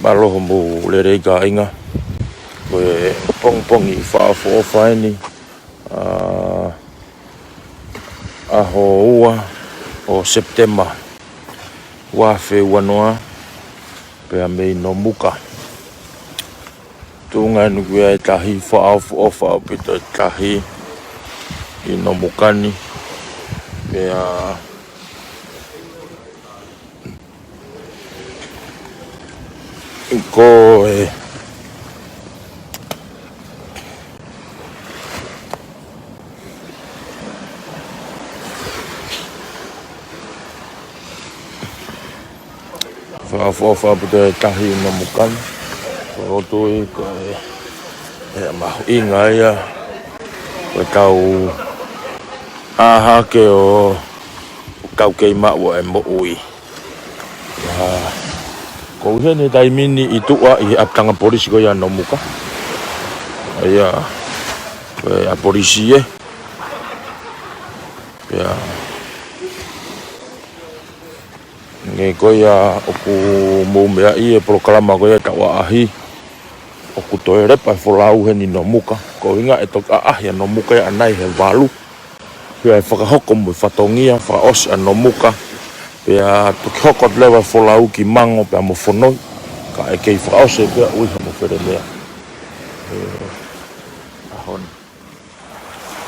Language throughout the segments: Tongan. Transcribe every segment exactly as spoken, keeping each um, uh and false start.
Mālō hoʻomou lelei kāinga. Ko e pongipongi fakaʻofoʻofa eni, ʻa, ʻaho ua ʻo Sepitema, ua afe ua noa, pea mei Nomuka. Tuʻunga eni ko e tahi fakaʻofoʻofa ʻaupito e tahi ʻi Nomuka ni. Pea ko e fakaʻofoʻofa ʻaupito e tahi ʻi Nomuka ni. Ko e tui ko e, e mahuʻinga ia ko e tau ʻā hake ʻo tau kei maʻu e moʻui. ʻIa, ko e heni taimi ni ʻi tuʻa ʻi he ʻapitanga polisi ko ia Nomuka. ʻIa, ko e ʻapi polisi ē. ʻIa, hangē ko ia ʻoku mou meaʻi e polokalama ko ia taʻu ʻaʻahi, ʻoku toe lepa e folau heni Nomuka. Ko e ʻuhinga ʻe toki ʻaʻahi ʻa Nomuka ia ʻanai he valu. Pea ʻe fakahoko mo e fatongia, fakaʻosi ʻa Nomuka. Pea toki hoko atu leva e folau ki Mango pea mo Fonoi. Ka ʻe kei fakaʻosi pē ʻa ʻUiha mo Felemea. ʻE, ʻaho ni.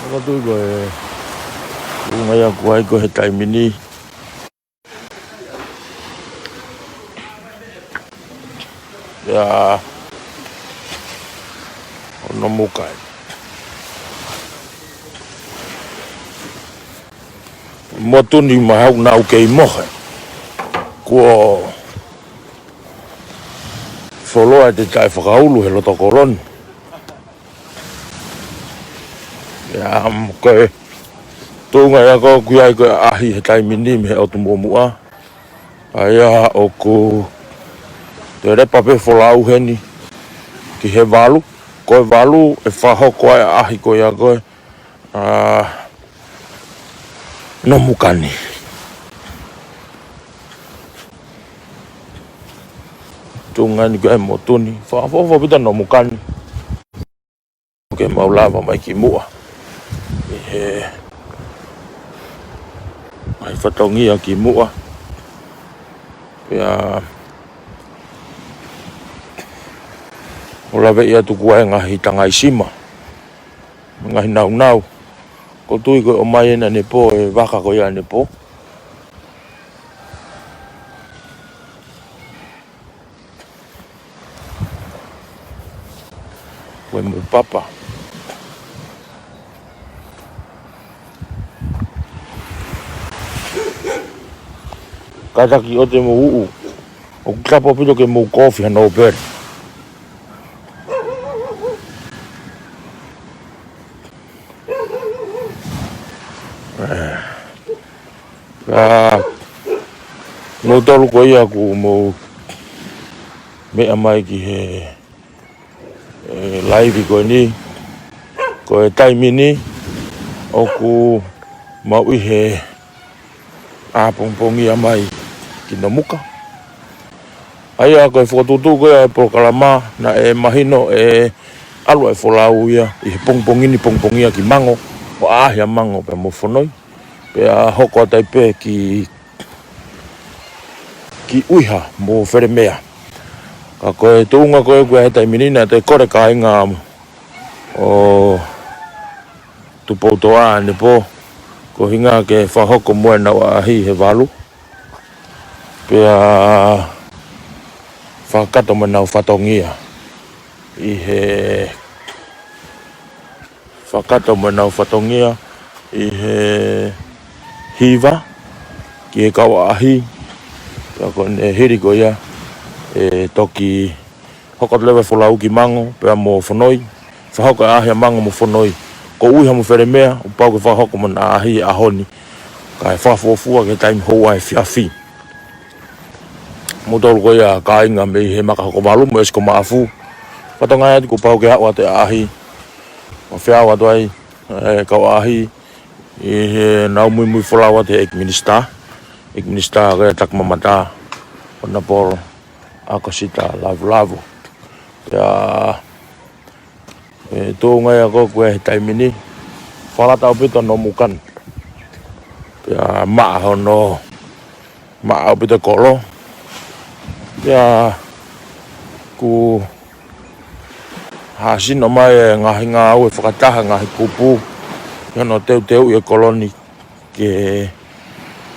Ko e tui ko e, ʻuhinga ia ko ē ko e he taimi ni. ʻIa, ʻo Nomuka ē. Motu ni mahalo naʻa ku kei mohe. Kuo fuoloa e taʻefakaulu he loto kolo ni. ʻIa, ko e tuʻunga ia ko ē ʻoku ʻi ai ko e ʻaʻahi he taimi ni mei he ʻotu muʻomuʻa. ʻA ia ʻoku toe lepa pē folau heni ki he valu. Ko e valu ʻe fakahoko ai e ʻaʻahi ko ia ko ē, ʻa, Nomuka ni. Tuʻunga eni ko e motu ni, fakaʻofoʻofa ʻaupito Nomuka ni. Ke mau lava mai ki muʻa ʻi he ngaahi fatongia ki muʻa. Pea ʻoku ou laveʻi atu ko e ngaahi tangaisima, ngaahi naunau. Ko e tui ko e ʻomai ena ʻanepō e vaka ko ia ʻanepō. Ko e mo e papa. Kātaki ʻoua te mou uʻu. ʻOku tapu ʻaupito ke mou kofi hano pere. ʻA, mou tolu ko ia ʻoku mou meʻa mai ki he, e, laivi ko eni. Ko e taimi ni ʻoku mau ʻi he ʻā pongipongia mai ki Nomuka. ʻA ia ko e fokotuʻutuʻu ko ia e polokalama naʻe mahino ʻe ʻalu e folau ia ʻi he pongipongi ni pongipongia ki Mango, ʻo ʻaʻahi ʻa Mango pea mo Fonoi. Pea hoko atu ai pē ki, ki ʻUiha mo Felemea. Ka ko e tuʻunga ko ē ko e he taimi ni naʻe toe kole kāinga ʻo Tupoutoʻa ʻanepō, ko e ʻuhinga ke fakahoko mo ʻenau ʻaʻahi he valu. Pea fakakakato mo ʻenau fatongia ʻi he, fakakakato mo ʻenau fatongia ʻi he hiva ki he kau ʻaʻahi. Pea ko ʻene hili ko ia ʻe toki hoko atu leva e folau ki Mango pea mo Fonoi. Fakahoko e ʻaʻahi ʻa Mango mo Fonoi. Ko ʻUiha mo Felemea, ʻoku pau ke fakahoko mo ʻena ʻaʻahi he ʻaho ni. Kae fakafuofua ki he taimi houa efiafi. Mou tolu ko ia kāinga mei he Makahokovalu mo ʻEsiko Maʻafu, fakatokangaʻi atu kuo pau ke aʻu atu e ʻaʻahi. Mo feau atu ai e kau ʻaʻahi ʻi heʻenau muimui folau atu he ʻEiki Minisitā. ʻEiki Minisitā ko ia Takimamata Honourable ʻAkosita Lavulavu. Pea, ʻe, tuʻunga ia ko ē he taimi ni, falata ʻaupito Nomuka ni. Pea maʻa hono, maʻa ʻaupito kolo. Pea kuo hāsino mai e ngaahi ngāue fakataha, ngaahi kupu, ʻi hono teuteuʻi e kolo ni ke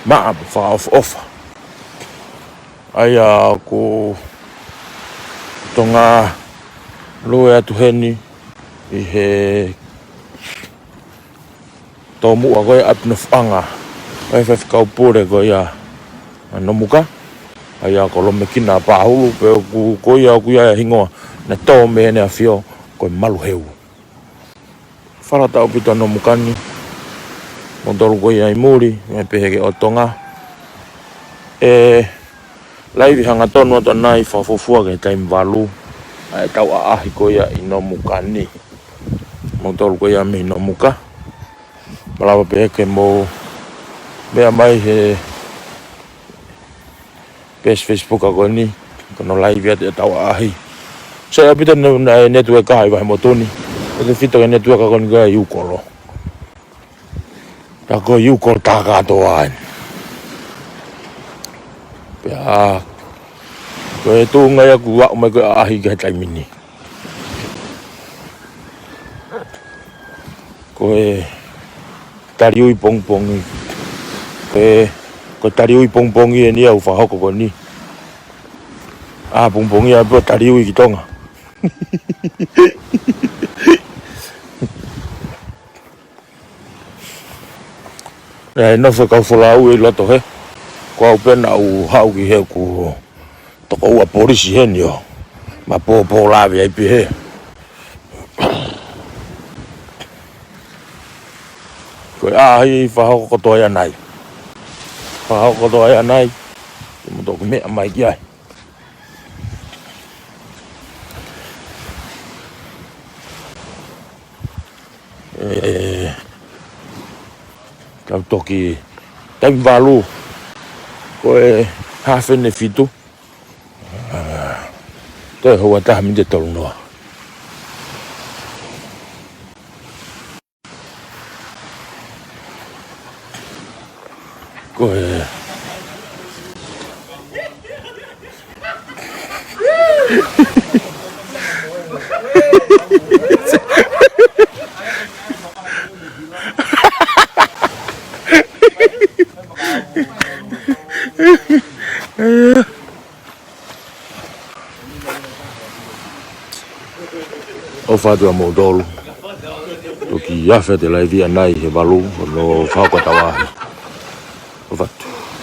maʻa mo fakaʻofoʻofa. ʻA ia ʻoku tau ngāue atu heni ʻi he tomuʻa ko ē ʻapi nofoʻanga ʻo e faifekau pule ko ia ʻa Nomuka. ʻA ia ko Lomekina Pahulu, pea ʻoku, ko ia ʻoku ʻi ai e hingoa naʻe tō mei heʻene ʻafio ko e Maluheu. Falata ʻaupito Nomuka ni, moutolu ko ia ʻi muli, mo e pehē ki ʻOtonga. ʻE laivi hangatonu atu ʻanai fakafuofua ki he taimi valu ʻa ʻetau ʻaʻahi ko ia ʻi Nomuka ni. Moutolu ko ia mei Nomuka, malava pē ke mou meʻa mai he peesi Facebook ko eni, ko hono laivi atu ʻetau ʻaʻahi. Sio ʻaupito ne, ne, netiueka ʻi Vahemotu ni. ʻE tefito ki he netiueka ko eni ko e U-Call. Ka ko e U-Call tā kātoa eni. Pea, ko e tuʻunga ia ʻoku aʻu mai ko ē ʻaʻahi ki he taimi ni. Ko e taliui pongipongi. Ko e, ko e taliui pongipongi eni ʻoku fakahoko ko eni. ʻA pongipongi ʻa pē ʻo taliui ki Tonga. ʻE nofo e kau folau ʻi loto hē. Ko au pē naʻa ku haʻu ki hē, kuo toko ua polisi heni ʻo mapōpō lave ai pē hē. Ko e ʻaʻahi fakahoko kotoa ia ʻanai. Fakahoko kotoa ia ʻanai. Te mou toki meʻa mai ki ai. ʻE, tau toki taimi valu. Ko e haafe ʻeni e fitu. ʻA, toe houa taha miniti ʻe tolu noa. Ko e ʻOfa atu ʻa moutolu. Toki afe atu e laivi ʻanai he valu, ʻo nau fakahoko ʻetau ʻaʻahi. ʻOfa atu.